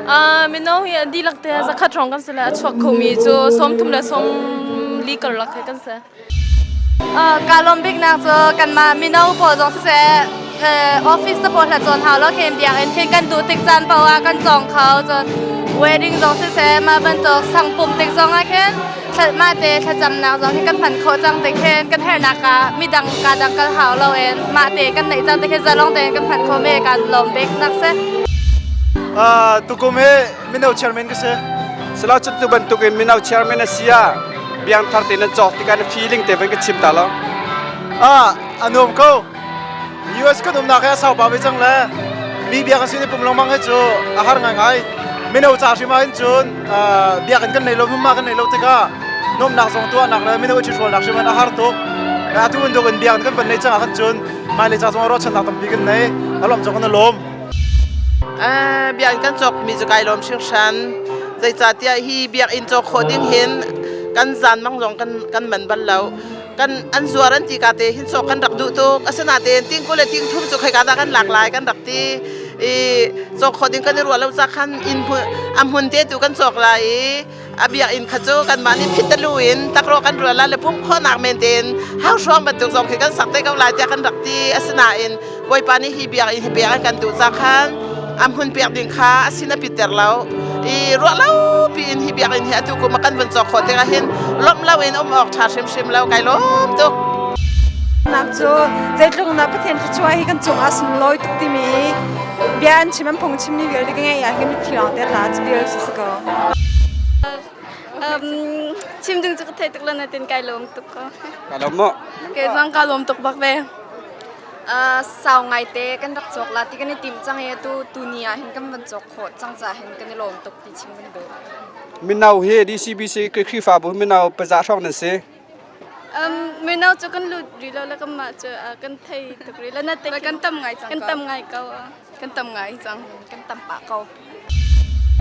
Mino hi an dihlak te zakhat hrawng kan si le a chuak khomi cu 30 le 40 karlak he kan si. Ka lawm biknak cu kanmah mino pawl zong siseh office te pawl hla cawn hau lo khin biakinn khin kan duh tik caan paoh ah kan cawng kho. Cun wedding zong siseh mah bantuk sangpum tik zong ah khin mah te thlacamnak zong hi kan hman khawh cang te khin kan herhnak ah midang ka dang kal hau lo in mah te kan neih cang te khin zalong tein kan hman khawh mi kan lawm bik nak si. Tukum hi mino chairman ka si. Sala cu tu bantukin mino chairman a si ah biang thar te nan cawk tikah na feeling te van ka chim ta lo. Ah, a nuam ko. US kan umnak hi a sau pa ve cang le mi biak sin i pum lengmang hi cu a har ngaingai. Mino ca hrim ahhin cun biakinn kan nei lo, hmunhma kan nei lo tikah nuamhnak zong tuahnak le mino i ṭhithrualnak hrim in a har tuk. Atu bantuk in biakinn kan van neih cang ah khan cun hmailei ca zong ruahchannak tampi kan nei. A lawm zong kan i lawm. Biakinn kan cawkmi cu kai lawm hringhran. Zeicahtiah hi biakinn cawk khawh ding hin kan zanmang zong kan man bal lo. Kan an zuar an ti ka te hin cawk kan rak duh tuk. Asinain ting 20 le ting 30 cu khoika dah kan lak lai kan rak ti. I cawk khawh ding kan i ruah lo ca khan inn a hmun te tu kan cawk lai i a biakinn kha cu kanmah nih phitalu in takro kan rual lai le pumh khawhnak men tein hauhruang bantuk zong khi kan sak te ko lai tiah kan rak ti. Asinain Bawipa nih hi biakinn hi pek an kan duh ca khan a hmun pek ding kha a sin a pitter lo i ruah lo piin hi biakinn hi atu kum a kan vun cawk khawh tikah hin lawmh lo in um awk ṭha hrimhrim lo. Kai lawm tuk. Nak cu zeitluk na Pathian thluachuah hi kan cungah sunlawi tuk timi bia an chim, an phung chimmi vialte ka ngeih ah hin mitthli lawng te tla cu vial si ko. Chim ding cu ka thei tuk lo natin kai lawm tuk ko. Ka lawm maw? Ke zong ka lawm tuk bak ve. Sau ngaite kan rak cawk la ti kan i tim cang i atu tuni ah hin kan van cawk khawh cang ca hin kan i lawm tuk ti chim kan duh. Mino hi DCBC Khrihfabu mino paza hrawng nan si. Mino cu kan lut rih lo le kanmah cu kan thei tuk rih lo na te kan tam ngai cang kan tam ngai ko. Kan tam ngai cang. Kan tam pah ko.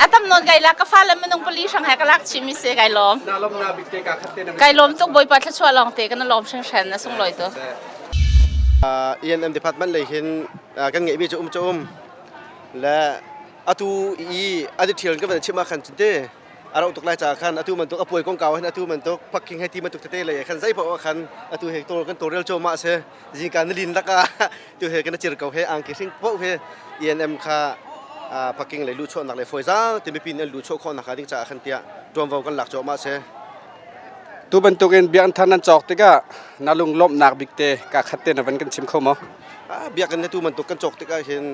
A tam nawn kai la ka fa le minung pali hrang he ka lak chimi se kai lawm. Na lawm na bik te ka khat te na. Kai lawm tuk. Bawipa thluachuah lawng te kan lawm hringhran na sunglawi tu. E&M department lei hin kan ngeihmi cu um cu um le atu i a thial kan van chim ah khan cun te a rauh tuk lai caah khan atu bantuk a puai kongkau hin atu bantuk parking hei ti bantuk tete lei khan zei paoh ah khan atu he tol kan tawlrel cuahmah si. Zingka na lin lak ah tu he kan cir ko he angki hring paoh he E&M kha parking lei luhchuahnak le fawizaang ti mipi nih an luhchuah khawh nakhnga ding caah khan tiah ṭuanvo kan lak cuahmah si. Tu bantukin biakinn thar nan cawk tikah na lunglawmhnak bik te ka khat te na van kan chim kho maw? Biakinn na tu bantuk kan cawk tikah hin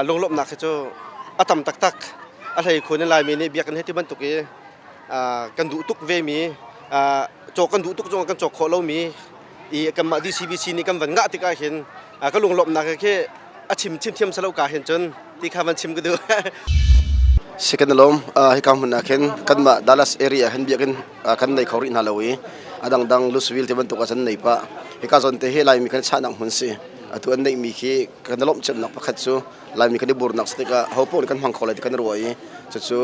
lunglawmhnak hi cu a tam taktak. A hlei khun in Laimi nih biakinn hi ti bantuk i kan duh tuk vemi, cawk kan duh tuk zong kan cawk khawh lomi i kanmah DCBC nih kan van ngah tikah hin ka lunglawmhnak khi a chim chim thiam salo ka hin cun ti kha van chim ka duh. Second lawm hika hmun ah khin kanmah Dallas area hin biakinn kan nei kho rih hna lo i a dangdang Louisville ti bantuk ah cun nei pah. Hika zawn te hi Laimi kan chahnak hmun si. Atu an neihmi khi kan lawmh cemnak pakhat cu Laimi kan i burnak si tikah ho paoh nih kan hmang kho lai ti kan ruah i cucu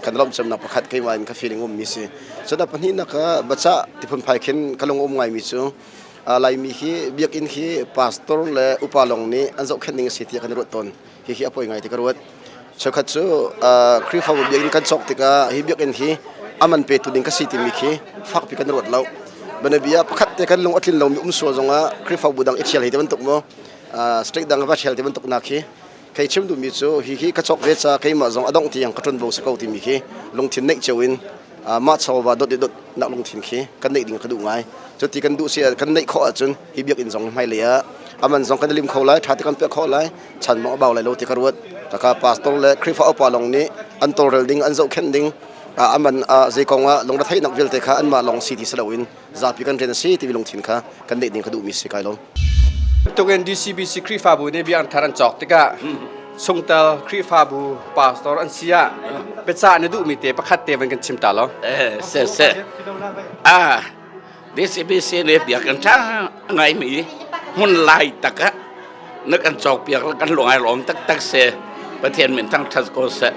kan lawmh cemnak pakhat keimah in ka feeling ummi si. Cun a pahnihnak ah bacah ti phunphai khin ka lung um ngaimi cu Laimi hi biakinn hi pastor le upa lawng nih an zohkhenh ding a si tiah kan i ruat tawn. Hihi a poi ngai ti ka ruat. Cheukhat cu Khrihfabu biakinn kan cawk tikah hi biakinn hi a man petu ding ka si timi khi fakpi kan ruat lo. Bianabia pakhat te kan lung a tlin lomi um sual zongah Khrihfabu dang i thial hi ti bantuk maw state dang va thial ti bantuk nak khi kei chim duhmi cu hihi ka cawk ve ca keimah zong a dongh tiang ka ṭuanvo si ko timi khi lungthin neih cio in mah chawva dot i dot nak lungthin khi kan neih ding ka duh ngai. Cuti kan duh si kan neih khawh ahcun hi biakinn zong hmailei ah aman zong kan i lim kho lai, ṭha te kan piah khawh lai, chan mong a bau lai lo ti ka ruat. Kaka pastor le Khrihfa upa lawng nih an tawlrel ding, an zohkhenh ding, aman zei kong ah lungretheihnak vialte kha anmah lawng si ti si loin zapi kan rian a si timi lungthin kha kan neih ding ka duhmi si kai lo. Tukin DCBC Khrihfabu nih biakinn thar an cawk tikah chungtel Khrihfabu pastor an si ah biacah na duhmi te pakhat te van kan chim ta lo. Eh, se se. Ah, DCBC nih biakinn ṭha ngaimi hmun lai tak ah na kan cawkpiak le kan lung ai lawm taktak si. Pathian min thangṭhat ko seh.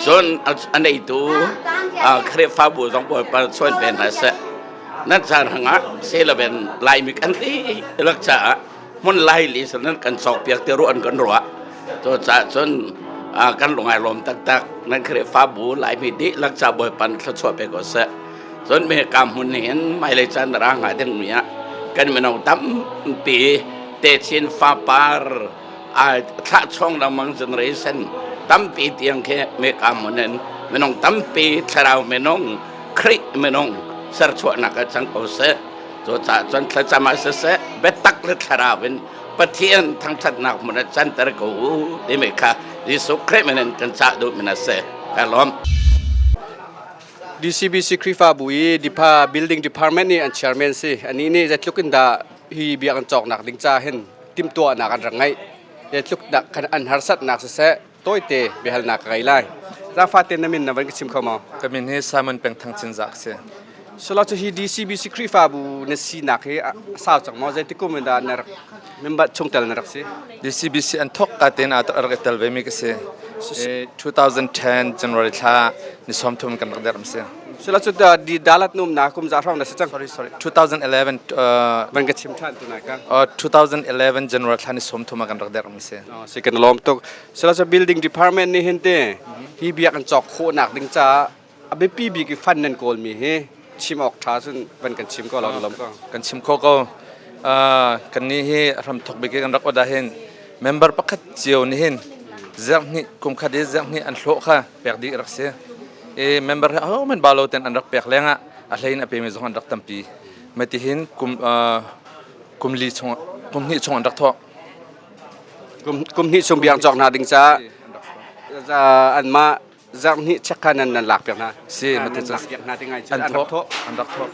Cun a neitu Khrihfabu zong Bawipa chuan pe hna seh. Nan caan hangah selaven Laimi kan dihlak caah hmun lai li nan kan cawkpiak ti ruah an kan ruah. Cucaah cun Kan lung ai lawm taktak. Nan Khrihfabu Laimi dihlak ca Bawipa nih thluachuah pe ko seh. Cun me ka hmun hin hmailei caan ra hnga dingmi ah kan mino tampi techin fapar thlah chawng lengmang generation tampi tiang khi me ka hmun in minung tampi thlarau minung Khrih minung serchuahnak ah cang ko seh. Cucaah cun thlacam ah siseh biatak le thlarau in Pathian thangṭhatnak hmun ah canter ko u timi kha Jesuh Khrih min in kan cah duhmi a si. Ka lawm. DCBC Khrihfabu i Dipha Building Department nih an chairman si. Anih nih zeitluk in dah hi biakinn cawknak ding ca hin timhtuahnak an rak ngeih. Zeitluk dah kan an harsatnak siseh tawite biahalnak ka ngei lai. Zaangfah tein na min na van ka chim kho maw? Ka min hi Simon Peng Thang Cin Zak si. Solo cu hi DCBC Khrihfabu na sinak hi a sau cang maw? Zeiti kum in dah na rak member chungtel na rak si? DCBC an thawk ka tein aa rak i tel ve mi ka si. 2010 January thla ni 30 kan rak derh si. Solo cu di dalat num na kum za hrawng na si cang. Sorry sorry 2011 van ka chim than tu nai ka. 2011 January thla ni 30 kan rak derh mi si. Si kan lawm tuk. Solo cu building department nih hin te hi biak an cawk khawhnak ding caah a biapi bik i fund nan kawlmi hi chim awk ṭha cun van kan chim ko lo lom ko. Kan chim kho ko. Kan nih hi hramthok bik kan rak oda hin member pakhat cio nih hin zerhnih kum khat i zerhnih an hlawh kha pek dih rak si. I member hi ho man ba lo ten an rak pek lengah a hlein a pemi zong an rak tampi. Mati hin kum kum li chung kum hnih chung an rak thawk. Kum hnih chung biang cawk hna ding ca anmah zarh hnih check kha nan nan lak piak hna si nan lak piak hna ti ngai cu an rak thawh an rak thawh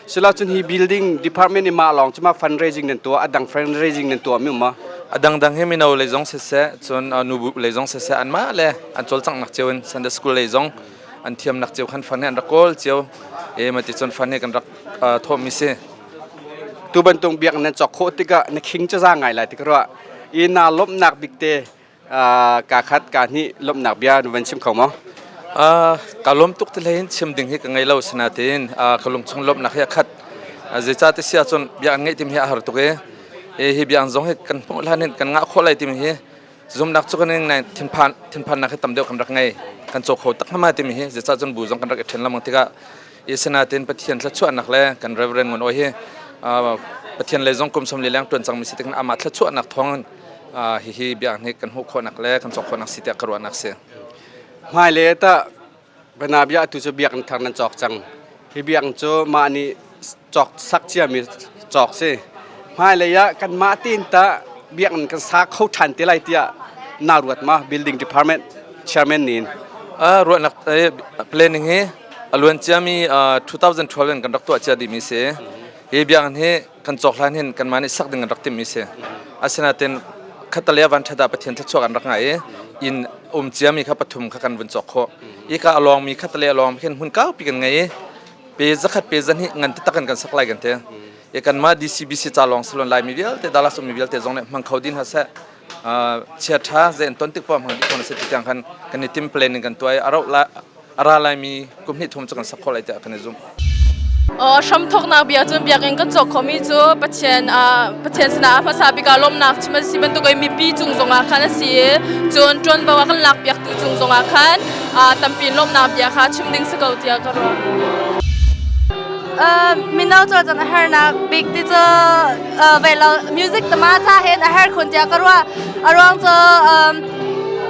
sila cun hi building department i mah lawng cu ma fundraising nan tuah adang fundraising nan tuah mi um ma adang dang hi mino lei zong siseh cun nubu lei zong siseh an mah le an cawlcangh nak cio in Sunday school lei zong an thiam nak cio khan fund hi an rak kawl cio e ma ti cun fund hi kan rak thawh mi si tu bantung biak nan chok khawh tikah na khing cha za ngai lai tik ruah i na lomnak bik te Kaa khat kaa hnih lawmhnak bia na van chim kho maw? Ka lawm tuk ti hlei in chim ding hi ka ngei lo sinain ka lungchung lawmhnak hi a khat. Zeicah ti si ahcun bia an ngeih timi hi a har tuk i hi bia an zong hi kan hmuh hlan hin kan ngah khawh lai timi hi zumnak cu kan ngai thinphan thinphannak hi tam deuh kan rak ngei kan caw kho tak hma timi hi zeicah cun bu zong kan rak i ṭhen lengmang tikah i sinain Pathian thluachuahnak le kan Reverend Ngun Awi hi Pathian lei zong kum 40 leng ṭuan cangmi si tik amah thluachuahnak thawng hihi biak nih kan hmuh khawhnak le kan cawk khawhnak si tiah ka ruahnak si. Hmailei tah Banabia atu cu biakinn thar nan cawk cang. Hi biakinn cu mah nih cawk sak ciami cawk si. Hmailei ah kanmah tein tah biakinn kan sa kho ṭhan te lai tiah naa ruat ma building department chairman nih? Ruahnak planning hi a luan ciami 2012 in kan rak tuah cia dihmi si. Hi biakinn hi kan cawk hlan hin kanmah nih sak ding kan rak timhmi si. Asinain khattalei ah van ṭhat ah Pathian thluachuah kan rak ngah i inn um ciami kha pathum kha kan vun cawk khawh. Ika a lawngmi khattalei a lawngmi khin hmun kaupi kan ngei i pe zakhat pe zahnih ngan taktak in kan sak lai kan ti. I kanmah DCBC ca lawng salon Laimi vialte Dallas ummi vialte zong nih hmang kho din hna seh. Chia ṭha zei an ton tik poah hmang dih ko na si ti tiang khan kan i tim plan in kan tuah i a rauh la a ra laimi kum hnih thum cu kan sak khawh lai tiah kan i zumh. Hramthawknak bia cun biakinn kan cawk khomi cu Pathian Pathian sinah a hmasa bik ah lawmhnak chim a si bantuk in mipi cung zongah khan a si i cun ṭuanvo a kan lakpiaktu cung zongah khan tampi lawmhnak bia kha chim ding si ko tiah ka ruah. Mino cawlcangh a harnak bik ti cu ve lo music tama ca hin a har khun tiah ka ruah. A ruang cu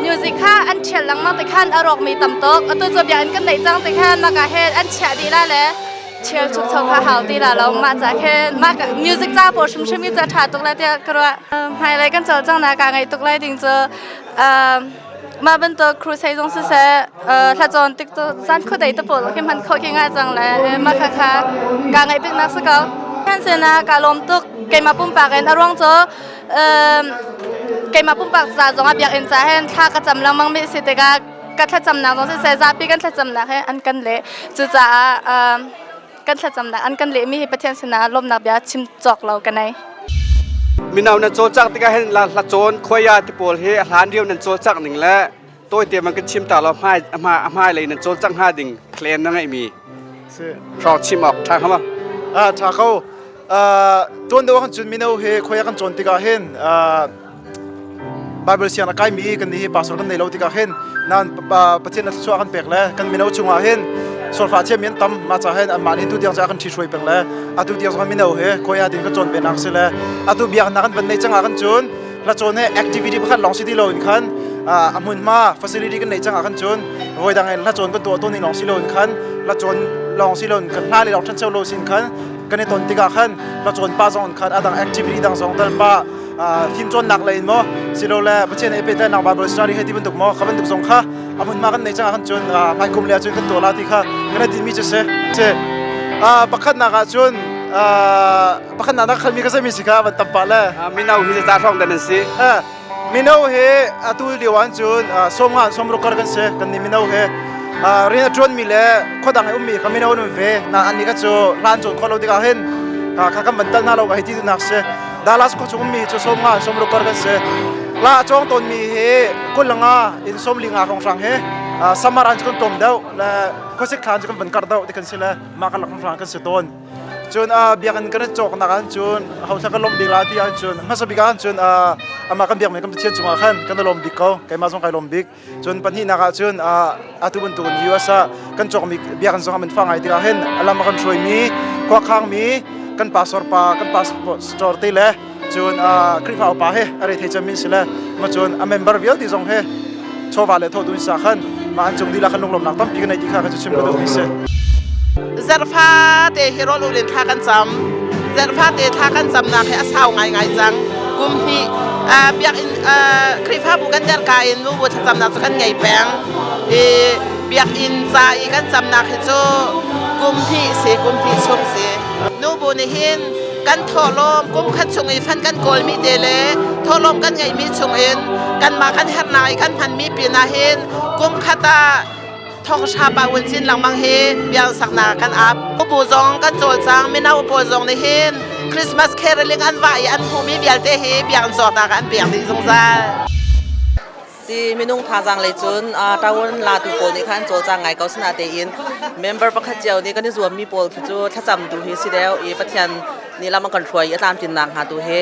music kha an ṭhial lengmang ti khan a rawkmi tam tuk. Atu cu biakinn kan neih cang ti khan maka hin an chiah dih la le ṭhial chukcho kha hau ti la lo. Mah ca khin mah music ca pawl hrimhrim hi cu a ṭha tuk lai tiah ka ruah. Hmailei kan cawlcanghnak kaa ngaih tuk lai ding cu mah bantuk crusade zong siseh hlacawn tik cu zan khuadei te pawl khi hman khawh khi ngai cang le mah kha kha kaa ngaih biknak si ko. Kan sinah kaa lawm tuk. Keimah pumpak in a ruang cu keimah pumpak ca zong ah biakinn ca hin thla ka cam lengmang mi si tikah ka thlacamnak zong siseh zapi kan thlacamnak he an kan leh cucaah kan thlacamnak an kan lehmi hi Pathian sinah lawmnak bia chim cawk lo ka nei. Mino nan cawlcangh tikah hin la hlacawn khuaya ti pawl hi a hlan lio nan cawlcangh ning le tawite man kan chim ta lo hmai a hmai lei nan cawlcangh hnga ding plan na ngeihmi hrawng chim awk ṭha hnga ma? Ah ṭha kho. Tuan deuh ah khan cun mino he khuaya kan cawn tikah hin. Bible siang a kaimi kan nih hi pastor kan nei lo tikah hin nan Pathian na thluachuah kan pek le kan mino chungah hin solfa thiam in tam ma cha hin anmah nih tu tiang ca kan ṭhi hruai peng le atu tiang zong mino he khawi ah din kan cawn ve nak si le atu biaknak kan van nei cang ah kan cun la cawn he activity pakhat lawng si ti lo in khan a hmunhma facility kan nei cang ah kan cun voi dang in la cawn kan tuah tawn ni lawng si lo in khan la cawn lawng si lo in kan hla le lawng ṭhancho lo sin khan kan i ton tikah khan la cawn pa zong khan adang activity dang zong tal pa fimcawnnak lei in maw silole Pathian he pehtlaihnak Bible study hei ti bantuk maw kha bantuk zong kha a hmunhma kan nei cang ah khan cun hmaikum le ahcun kan tuah la ti kha kan i tinhmi cu si. Pakhatnak ah cun pakhatnak na khalmi ka zeimi si kha van tam pah le mino hi ca hrawng dan an si. Mino he atu lio ah cun sawmnga sawmruk kar kan si kan ni mino he rian a ṭuanmi le khuadang i ummi kha mino an um ve na an nih kha cu hlan cawn khawh lo tikah hin kha kan van tal hna lo ka hei ti duhnak si. Dallas khuachung ummi cu 50 60 kar kan si. La a cawng tawnmi hi 25 in 45 hrawnghrang hi summer an cu kan tlawm deuh le khuasik thla cu kan van karh deuh ti kan si le mah kan lak hrawnghrang kan si tawn. Cun biakinn kan i cawknak ah cun ho thla kan lawmh bik la ti ah cun hmasa bik ah cun amah kan biakmi kan Pathian cungah khan kan i lawm bik ko. Keimah zong kai lawm bik. Cun pahnihnak ah cun atu bantukin US ah kan cawkmi biakinn zong a man fah ngai tikah hin a lam a kan hruaimi khuakhangmi kan pastor pa kan pastor te le cun Khrihfa upa he a rethei cemmi si le ma cun a member vialte zong he chawva le thawh dun sa khan ma an cung dihlak kan lunglawmnak tampi kan nei ti kha ka cu chim ka duhmi si. Zarhfa te hi rawl ulin thla kan cam. Zarhfa te thla kan camnak hi a sau ngaingai cang. Kum hnih biakinn Khrihfabu kan derka in nubu thlacamnak cu kan ngei peng. I biakinn ca i kan camnak hi cu kum hnih si, kum hnih chung si. Nubu nih hin kan thawhlawm kum khat chung i fan kan kawlmi te le thawhlawm kan ngeihmi chung in kanmah kan herhnak i kan hmanmi pinah hin kum khat ah thonghra pa un chin lengmang hi biang saknak kan ap. Upu zong kan cawlcang mino pawl zong nih hin Christmas caroling an vah i an hmuhmi vialte hi biang zawtnak an pek dih zungzal. Si minung thazaang lei cun tawon latu pawl nih khan cawlcang ngai ko sina tein member pakhat cio nih kan i zuammi pawl khi cu thlacam tu hi si deuh i Pathian nih lam a kan hruai i a tlamtlinnak hnga tu hi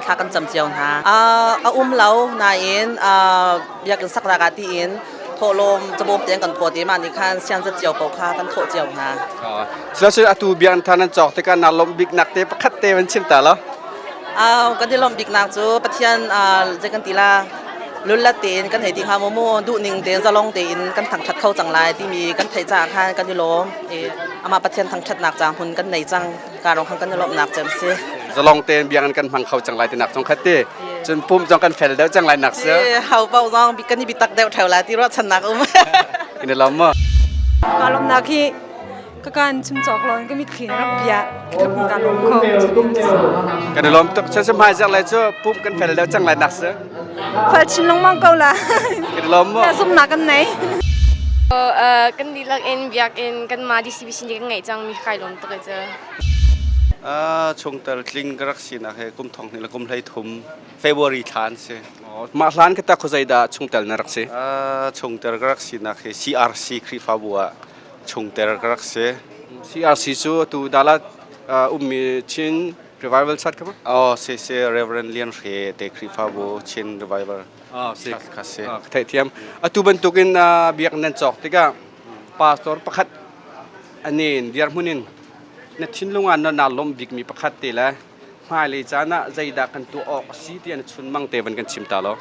thla kan cam cio hna. A um lo nain biakinn saknak ah tiin thawhlawm cabawm te an kan phawt i mah nih khan siangzat cio paoh kha kan thawh cio hna. Sila atu biakinn thar nan cawk tikah naa lawmh bik nak te pakhat te van chim ta lo. Kan i lawmh bik nak cu Pathian zei kan ti la lullat tein kan hei ti hnga maw mu duh ning tein zalong tein kan thangṭhat kho cang lai timi kan theih caah khan kan i lawm i amah Pathian thangṭhatnak ca hmun kan nei cang ka rong khan kan i lawmhnak cem si. Zalong tein biakinn kan hmang kho cang lai tinak zong khat ti. Cun pum zong kan fel deuh cang lai nak si. Hau pau zong kan i bitak deuh theo lai ti ruahchannak um. In lawm maw? Ka lawmnak hi ka kan chim cawk lo ka mitthli rak bia ka lawm kho. Kan i lawm tuk. Cun hmai zarh lai cu pum kan fel deuh cang lai nak si. Fel chin lengmang ko la. Kan i lawm maw? Zumnak kan nei. Kan dihlak in biakinn kan mah DCBC nih kan ngeih cang mi kai lawm tuk e cu. Chungtel tling ka rak sinak he kum thong hnih le kum 13 February thla an si. Mah hlan ka ta khuazei dah chungtel na rak si? Chungtel ka rak sinak hi CRC Khrihfabu ah chungtel ka rak si. CRC cu atu Dalat ummi Chin Revival Church ka ma? Oh, si si Reverend Lian Hre te Khrihfabu Chin Revival. Oh, si. Kha si. Theih thiam. Atu bantukin biak nan cawk tikah pastor pakhat anin dirhmun in na thinlung ah na naa lawmh bikmi pakhat te le hmailei caan ah zeidah kan tuah awk a si ti na chunmang te van kan chim ta law.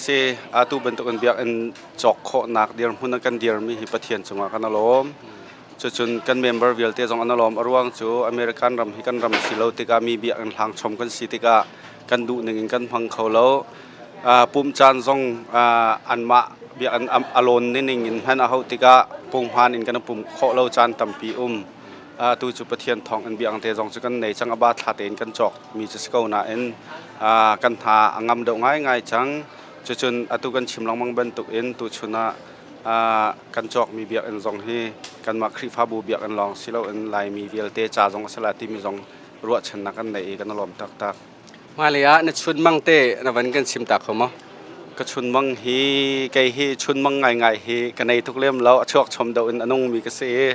Si atu bantukin biakinn cawk khawhnak dirhmun ah kan dirmi hi Pathian cungah kan lawm. Cucun kan member vialte zong an lawm. A ruang cu American ram hi kan ram si lo tikah mi biakinn hlang chom kan si tikah kan duh ning in kan hmang kho lo. Pumh caan zong anmah biakinn a lawn ning in hman a hauh tikah punghman in kan pum khawh lo caan tampi um. Atu cu Pathian thawng in biakinn te zong cu kan nei cang a ba thla tein kan cawk mi cu si ko nain kan hna a ngam deuh ngaingai cang. Cucun atu kan chim lengmang bantuk in tuchun ah kan cawkmi biakinn zong hi kanmah Khrihfabu biakinn lawng si loin Laimi vialte ca zong a si lai timi zong ruahchannak kan nei i kan i lawm taktak. Hmailei ah na chunmang te na van kan chim ta kho maw? Ka chunmang hi kei hi chunmang ngaingai hi ka nei tuk lem lo a chuak chom deuh in a nungmi ka si i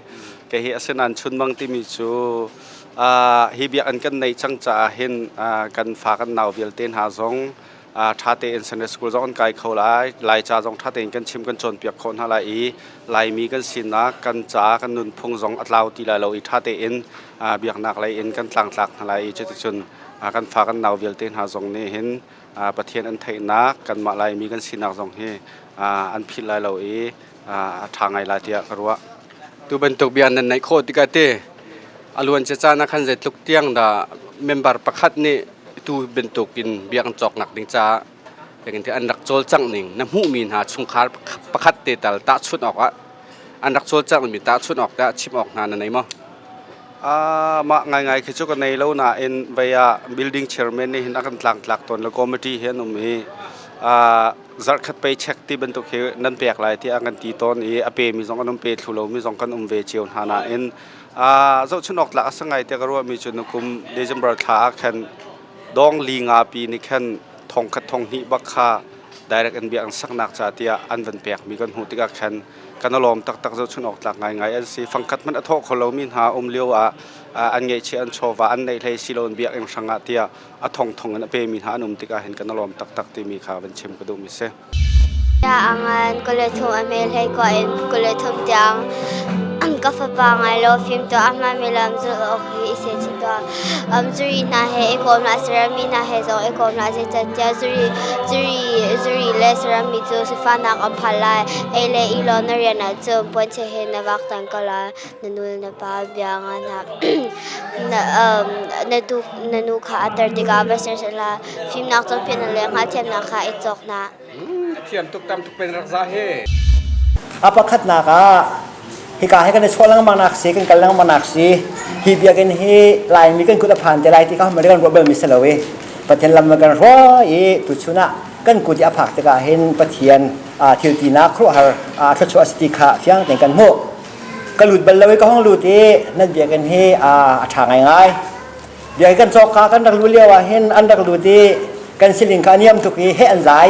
kei hi asinain chunmang timi cu hi biakinn kan neih cang caah hin kan fa kan nau vialte hna zong Ṭha tein Sunday school zong an kai kho lai. Laica zong ṭha tein kan chim kan cawnpiak khawh hna lai i Laimi kan sinak, kan ca, kan nunphung zong a tlau ti lai lo i ṭha tein biaknak lei in kan tlangtlak hna lai i cuticun kan fa kan nau vialte hna zong nih hin Pathian an theihnak, kanmah Laimi kan sinak zong hi an philh lai lo i a ṭha ngai lai tiah ka ruah. Tu bantuk bia nan neih khawh tikah te a luancia caan ah khan zeitluk tiang dah member pakhat nih tu bantuk in biakinn cawknak ding caah an rak cawlcangh ning na hmuhmi hna chungkhar pakhat te tal tahchunh awkah an rak cawlcangh mi tahchunh awk tah chim awk hna na nei maw? Mah ngaingai khi cu ka nei lo nain vei ah building chairman nih hin a kan tlangtlak tawn le committee hi an um i zarhkhat pei check ti bantuk hi nan pek lai tiah an kan ti tawn i a pemi zong an um pe thlu lomi zong kan um ve cio hna nain zohchun awk tlak a si ngai tiah ka ruahmi cu nukum December thla ah khan dawng li nga pi nih khan thongkhat thonghnih bak kha direct in bia an saknak ca tiah an van pekmi kan hmuh tikah khan kan i lawm taktak zohchun awk tlak ngaingai an si. Fangkhat hmanh a thawh kho lomi hna um lio ah an ngeihchiah an chawva an neih hlei si loin biakinn hrang ah tiah a thongthong in a pemi hna an um tikah hin kan i lawm taktak timi kha van chim ka duhmi si. Angan kule thum a hmel hlei kua in 23 tiang ka fapa ngai law fim tuah a hmaanmi lam zulh awk hi i sehchih tuah. Zuri hna he i kawm hlah, sarammi hna he zong i kawm hlah, zeicahtiah zuri, zuri, zuri le sarammi cu sifahnak an phan lai. Ei le i law na rian ahcun puanchia he na vak tawn ko lai. Na nu le na pa bia nga hna. Na, um, na, tu, na nu kha a tar tikah va sersiam hlah. Fimnak cawnpiaknak le hngalhthiamnak kha i cawk hna. Thiam tuk tam tuk pen rak za he. A pakhatnak ah hika hi kan i chuah lengmang nak si kan kal lengmang nak si hi biakinn hi Laimi kan kut a phan te lai ti kha kan ruah bal mi si lo i Pathian lam kan ruah i tuchun ah kan kut i a phak tikah hin Pathian thil tinak khuaruahhar thluachuah a si ti kha fiang tein kan hmuh. Ka lut bal lo i ka hong lut i nan biakinn hi a ṭha ngaingai. Biakinn kan cawk ka kan rak luh lio ah hin an rak lut i kan siling kha a niam tuk i heh an zai.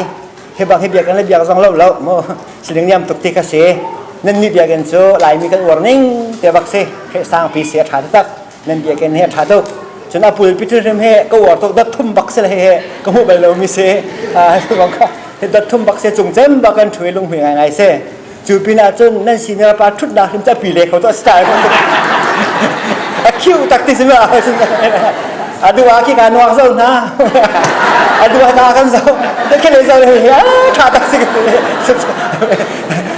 Hi bang hi biakinn le biak zong lo lo mu siling niam tuk ti kha si. Nan nih biakinn cu Laimi kan uar ning te bak si. Hreh sangpi si a ṭha taktak. Nan biakinn hi a ṭha tuk. Cun a pulpit hrim hi ka uar tuk dat thum bak si le he ka hmuh bal lomi si. Bang kha dat thum bak si cung cem bak kan ṭhui lunghmui ngaingai si. Cu pinah cun nan senior pa ṭhutnak hrim cu a pi le kho tu a style a cute tak ti si ma a du ah khi ka nuak zo hna a du ah ka kan zo te khi le zo he a ṭha tak si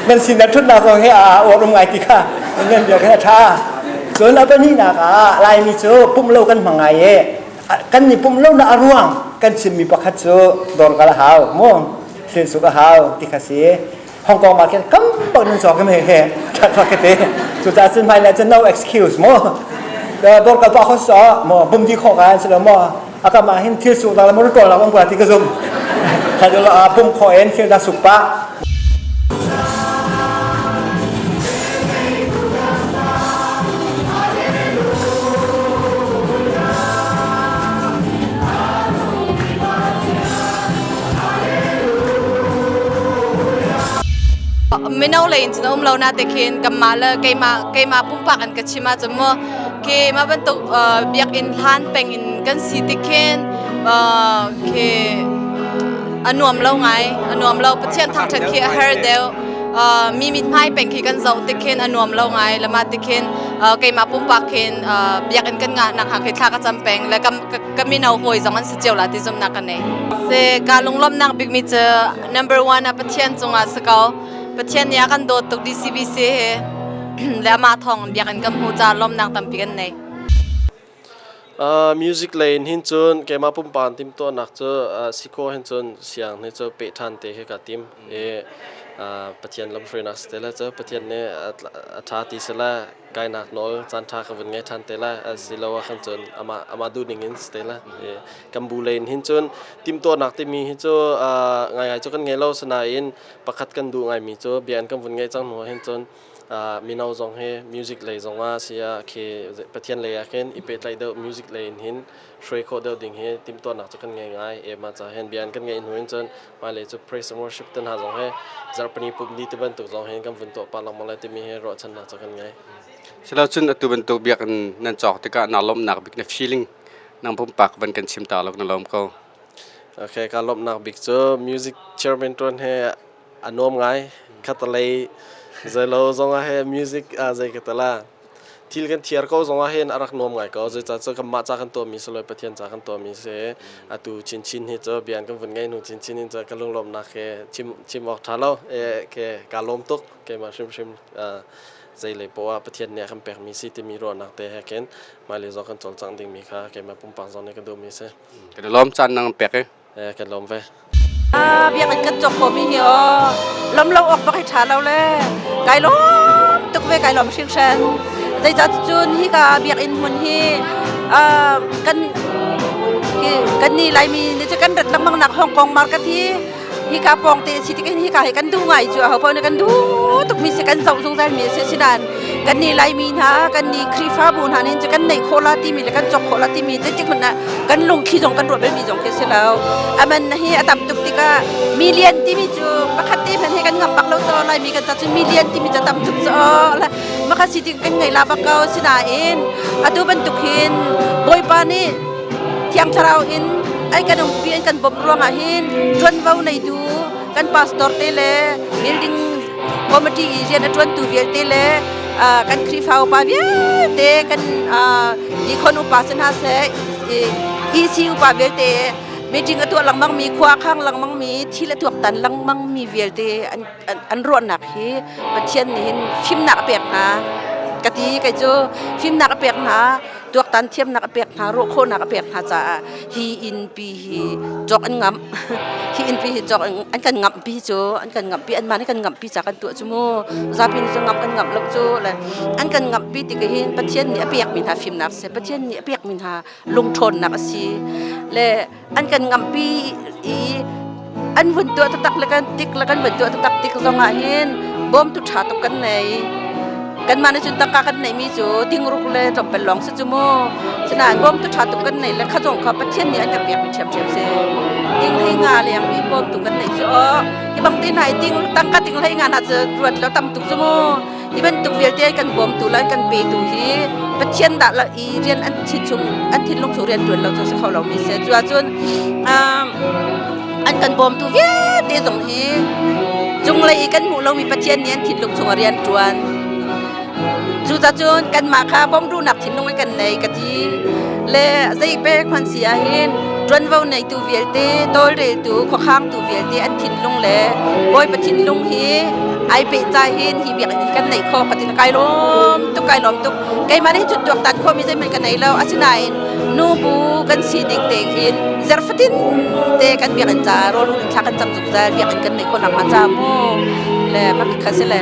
nan senior ṭhutnak zong he a uar um ngai ti kha nan bia kha ṭha cun a pahnihnak ah Laimi cu pumh lo kan hmang ngai e kan ni pumh lo na a ruang kan chimmi pakhat cu dawr kal a hau mu thil suk a hau ti kha si Hong Kong market kam bak nan cawk he he that market te cu ca cun hmai le cun no excuse mo dor kal pa kho so mo bum di kho kan silo mo akama hin thil su la mo tol la ong ti ka zum tha do la pum kho en thil da suk pa Mino lei in cun a um lo na te khin kanmah le keimah keimah pumpak an ka chim ahcun mu khi mah bantuk biakinn hlan peng in kan si tik khin khi a nuam lo ngai a nuam lo Pathian thangṭhat khi a har deuh mi mithmai peng khi kan zoh tik khin a nuam lo ngai le mah tik khin keimah pumpak khin biakinn kan ngah nak khi thla ka cam peng le ka mino hawi zong an si cio la ti zumhnak ka nei. Se ka lunglawmhnak bikmi cu number one ah Pathian cungah si ko. Pathian nih a kan dawt tuk DCBC he le amah thawng biakinn kan hmuh caah lawmhnak tampi kan nei. Music lei in hin cun keimah pumpak timhtuahnak cu si khawh hin cun siang hi cu peh ṭhan te khi ka tim i Pathian lamhruainak si te le cu Pathian nih a ṭha ti si le kainak nawl caan ṭha ka vun ngei ṭhan te lai asiloah khan cun amah amah duhning in si te lai kan bu lei in hin cun timhtuahnak timi hi cu ngaingai cu kan ngei lo sinain pakhat kan duh ngaimi cu bia an kan vun ngeih cang hnu ah hin cun mino zong hi music lei zong ah si ah khi Pathian lei ah khin i pehtlaih deuh music lei in hin hruai khawh deuh ding hi timhtuahnak cu kan ngei ngai ema ca hin bia an kan ngeih hnu in cun hmailei cu praise and worship te hna zong hi zarhpini pumh ti bantuk zong hin kan vun tuah pah lengmang lai timi hi ruahchannak cu kan ngei. Silo cun atu bantuk biakinn nan cawk tikah naa lawmhnak bik na feeling nang pumpak van kan chim ta lo na lawm ko. Okay, ka lawmhnak bik cu music chairman tuan he a nuam ngai. Khatalei zeilo zong ah he music zei ka tala. Thil kan thiar ko zong ah hin a rak nuam ngai ko. Zeicah cu kanmah ca kan tuahmi si lo Pathian ca kan tuahmi si. Atu chinchin hi cu bian kan vun ngei hnu chinchin in cu ka lunglawmhnak he chim chim awk ṭha lo. E ke ka lawm tuk keimah hrimhrim zeilei poah Pathian nih a kan pekmi si timi ruahnak te he khin hmailei zong kan cawlcangh dingmi kha keimah pumpak zong nih ka duhmi si. Kan i lawm caan nang pek i. Eh, kan lawm ve. Biakinn kan cawk khomi hi aw lom lo awk bak hi ṭha lo le kai lawm tuk ve kai lawm hringhran zeicah cun hi ka biakinn hmun hi kan kan ni Laimi nih cu kan rat lengmang nak Hong Kong market hi hika pawng te si tik hin hika hi kan duh ngai cu aho paoh nih kan duh tukmi si kan zoh zungzal mi si sinain kan nih Laimi hna kan nih Khrihfabu hna nih cu kan neih khawh la timi le kan cawk khawh la timi zeitik hmanh ah kan lungthli zong kan ruah belmi zong khi si lo aman hi a tam tuk tikah million timi cu pakhat te hmanh hi kan ngam bak lo cho Laimi kan ca cu million timi cu tam tuk cho makha si tik kan ngei la bak ko sinain atu bantuk hin Bawipa nih Thiang Thlarau in ai kan umpi an kan bawmh ruangah hin ṭuanvo neitu kan pastor te le building committee i rian a ṭuantu vialte le kan Khrihfa upa vialte kan dikhon upa si hna seh EC upa vialte meeting a tuah lengmang mi khua khang lengmang mi thil a tuaktan lengmang mi vialte an ruahnak hi Pathian nih hin fimnak a pek hna ka ti kei cu fimnak a pek hna tuaktan thiamnak a pek hna ruah khawhnak a pek hna caah hi innpi hi cawk an ngamh hi innpi hi cawk an kan ngamh pi cu an kan ngamh pi anmah nih kan ngamh pi ca kan tuah cu mu zapi nih cu ngamh kan ngamh lo cu le an kan ngamh pi tik hin Pathian nih a pek mi hna fimnak si Pathian nih a pek mi hna lungṭhawnnak a si le an kan ngamh pi i an vun tuah taktak le kan tik le kan vun tuah taktak tik zongah hin bawmtu ṭha tuk kan nei kanmah nih cun tangka kan neihmi cu tingruk le tlawmpal lawng si cu mu sinain bawmtu ṭha tuk kan nei le kha zong kha Pathian nih an kan pekmi ṭhiamṭhiam si ting hlei nga lengmi bawmtu kan neih cu aw hi bang te hna i ting tangka ting hlei nga hna cu ruat lo tam tuk cu mu Hi bantuk vialte kan bawmtu le kan petu hi Pathian dah la i rian an thin chung an thinlung chung rian ṭuan lo cu si kho lomi si. Cu ahcun an kan bawmtu vialte zong hi cunglei i kan hmuh lomi Pathian nih an thinlung chung a rian ṭuan. Cucacun kanmah kha bawmh duhnak thinlung in kan nei ka ti. Le zei pek hmanh si ahhin ṭuanvo neitu vialte, tawlreltu, khuakhangtu vialte an thinlung le Bawipa thinlung hi ai pehtlai hin hi biakinn hi kan neih khawh ka ti kai lawm tuk kai lawm tuk keimah nih cun tuaktan khawhmi zeihmanh ka nei lo asinain nubu kan sining tein zarfatin te kan biakinn ca rawl in thla kan cam zungzal biakinn kan neih khawh nakhnga ca mu le mah kha si le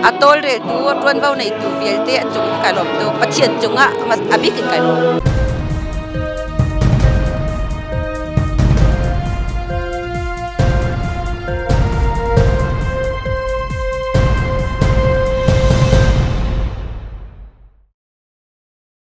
a tawlreltu a ṭuanvo neitu vialte an cung kai lawm tuk Pathian cungah a bik in kai lawm.